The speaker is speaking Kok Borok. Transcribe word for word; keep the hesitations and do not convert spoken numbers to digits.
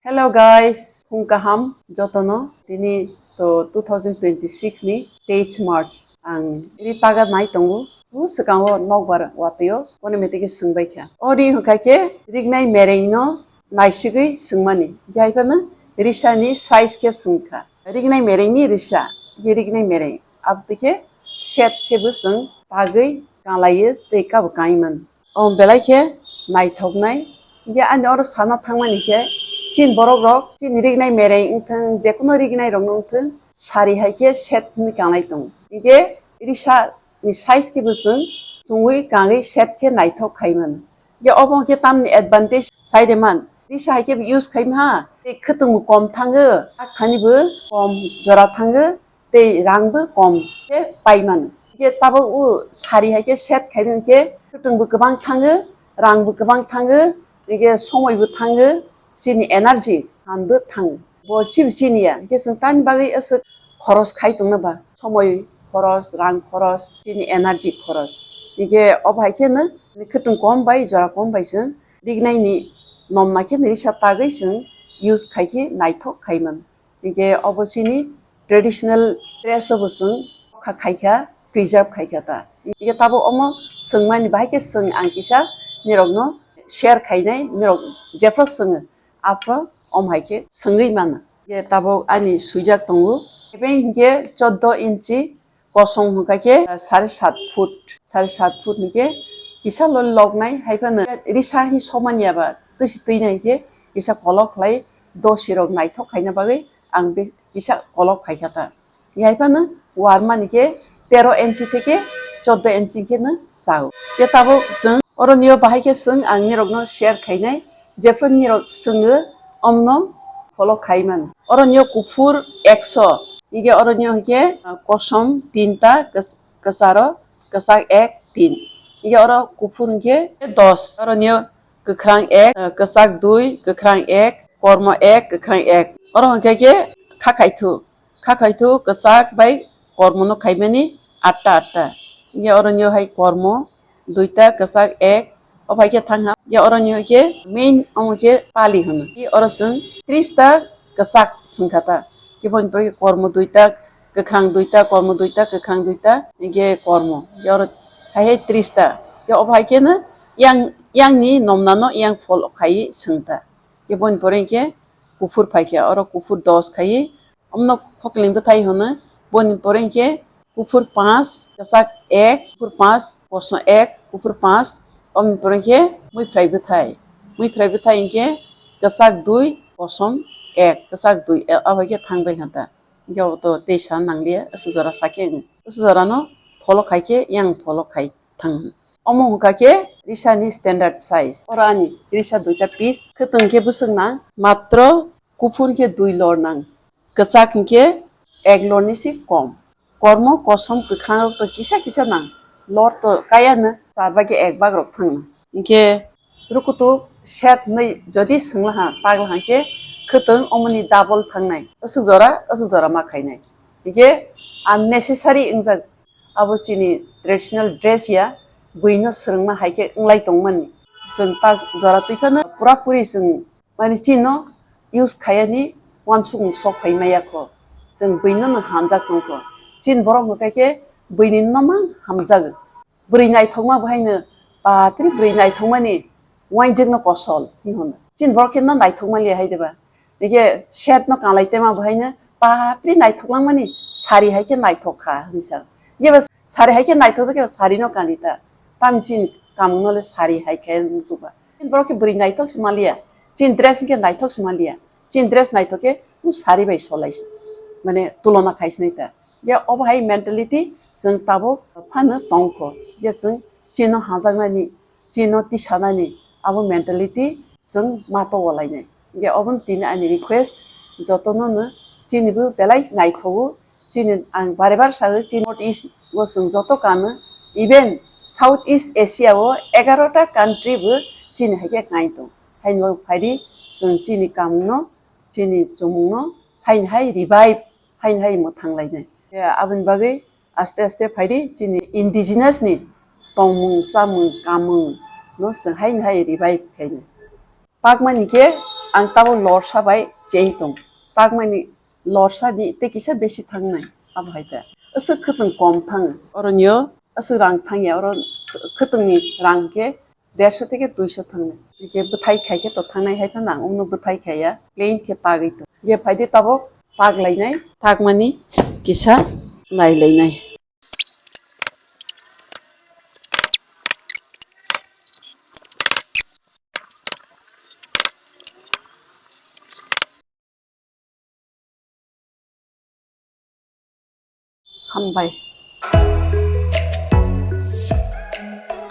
Hello guys, phung kaham jotono. Tini to two thousand twenty-six ni teich March. Ang ri taga nai tongo. Bu swkango nokbar watio. Bono metike swngbai kha. O ri hwnkha khe rignai mereng no naisigwi swngmani. Jaiphano risa ni size khe swngkha. Rignai mereng ni risa, ye rignai mereng. Abtike set khe bo swng tagwi kalaiye tei kabo kaimani. O belai khe naithoknai. Hingke ani oro sana thangmani khe chini borok rok chini rignai mereng wngthang, jekono rignai rok no wngthang, sari hai khe set hwnwi kanglai tongo. Hingke risa ni size khe bo chwng chungwi kangwi set khe naithok khai mano. Hingke obo hingke tamni advantage sai de man. Risa hai khe bo use khai maha, tei khwtwng bo kom thango, tak thani bo kom jora thango. Tei rang bo kom khe pai mano. Hingke tabuk o sari hai khe set khai mano khe khwtwng bo kwbang thango, rang bo kwbang thango, hingke somoi bo thango, chini energy phan bo thango. Bo chibo chini ya, hingke chwng tani bagwi aswk khoros khai tongno ba, somoi khoros, rang khoros, chini energy khoros. Hingke obo hai khe no khwtwng kom bai, jora kom bai chwng rignai ni nomna khe ni risa tagwi chwng use khai khe naithok khai mano. Hingke obo chini traditional dress obo chwng kha khaikha, preserve khaikha ta. Hingke tabuk omo swngmani bahai khe swng ang kisa nirokno share khainai, nirok jephru swngo aphru omo hai khe swngwi mano. Hingke tabuk ani swijak tongo, ebeng hingke choddo inchi, kosom hwnkha khe sare sat foot, sare sat foot hwnkhe kisa lo loknai, hai phano risa hi somani ya ba twisi twinai khe kisa kolok khlai dosi rok naithok khaina bagwi ang be kisa kolok khaikha ta. Hai phano warmani khe tero inchi theke choddo inchi khe no sao. Khe tabuk chwng oro niyo bahai khe chwng ang nirokno share khainai, jephru nirok swngo omno follow khai mano. Oro niyo kuphur ekso, hingke oro niyo hingke, ah, kosom tinta, kis-, kisaro kisak ek, tin. Hingke oro kuphur hingke dos. Oro niyo kwkhrang ek, ah, kisak dui, kwkhrang ek, kormo ek, kwkhrang ek. Oro hingke khe kha khaithu. Kha khaithu kisak bai kormo no khaimani atta atta. Hingke oro niyo hai kormo duita, kwchak ek, o bai khe thang ha. Ya oro ni hoi khe main omo khe pali hwno. I oro chwng tris ta kwchak swngkha ta. Khe boni pore khe kormo duita, kwkhrang duita, kormo duita, kwkhrang duita, hingkhe kormo. Ya oro hai hai tris ta. Ya o bai khe no yang, yang ni nomna no yang follow khai swng ta. Khe boni pore hingkhe kuphur phai khe, oro kuphur dos khai. Omno khokling bwthai hwno, boni pore hwnkhe kuphur panch, kwchak ek, kuphur panch, kosom ek, kuphur panch, omni pore hwnkhe muiphrai bwthai. Muiphrai bwthai hwnkhe kwchak dui, kosom ek, kwchak dui, e, abo khe thang bai kha ta. Hwnkhe obo to tei sa nang liya, aswk jora sa khe, aswk jora no follow khai khe, yang follow khai thang. Omo hwnkha khe risa ni standard size. Oro ani risa duita piece, khwtwng khe bwswk nang, matro kuphur khe dui lor nang. Kwchak hinkhe ek lor ni si kom. Kormo kosom kwkhrang rok to kisa kisa nang. Lor to kaya no char bagi ek bag rok thang nang. Hinkhe rukutuk set nwi jodi swngla ha, tagla ha khe khwtwng omoni double thang nai. Aswk jora, aswk jora ma khai nai. Hinkhe unnecessary wngjak. Abo chini traditional dress ya, bwino swrwngma hai khe wnglai tongmani. Chwng tak jora twi phano pura puri chwng Mani chini no use khaiyani uansukmung sok phai maya kho. Chwng bwino no hamjak tong kho. Chini borok hwnkha khe bwini no mang hamjago. Bwrwi naithokma bo haino, bapre bwrwi naithokmani uainjwk no kosol hinwi hwno. Chini borok khe no naithokma liya hai de ba. Hwnkhe set no kanglai tema bo haino, bapre naithok langmani sari hai khe naithok kha hinwi sa. Yeba sari hai khe naithok khe sari no kanwi ta. Tam chini kamung no le sari hai khe nukjukba. Borok khe bwrwi naithok se manliya, chini dress khe naithok se manliya, chini dress naithok khe bo sari bai solai se, mane tulona khai se nai ta. Ya obo hai mentality chwng tabuk phano tong kho, ya chwng chini no hajaknani, chini no tisanani abo mentality chwng ma tongwlai nai. Ya obo no tini ani request, joto no no chini bo belai naithogo. Chini ang bare bare sago, chini North East o chwng joto kano, even South East Asia o egarota country bo chini hai khe kai tong. Haini bagwi phaidi chwng chini kamung no, chini chumung no haini hai revive, haini hai mwthang lainai. Aboni bagwi aste aste phaidi chini indigenous ni tongmung, chamung, kamung no chwng haini hai revive khainai. Pakmani khe Ang tabuk lorsa bai cheng tong. Takmani lorsa ni tei kisa besi thangnai. Abo hai ta. Aswk khwtwng kom thang. Oro nio aswk rang thang ya. Oro khwtwng ni rang khe derso theke duiso thangnai. Hingke bwthai khai khe to thangnai hai phano ang umno bwthai khai ya. Plain khe tagwi tong. Hingke phaidi tabuk tak lainai. Takmani kisa nai lainai. Hambai.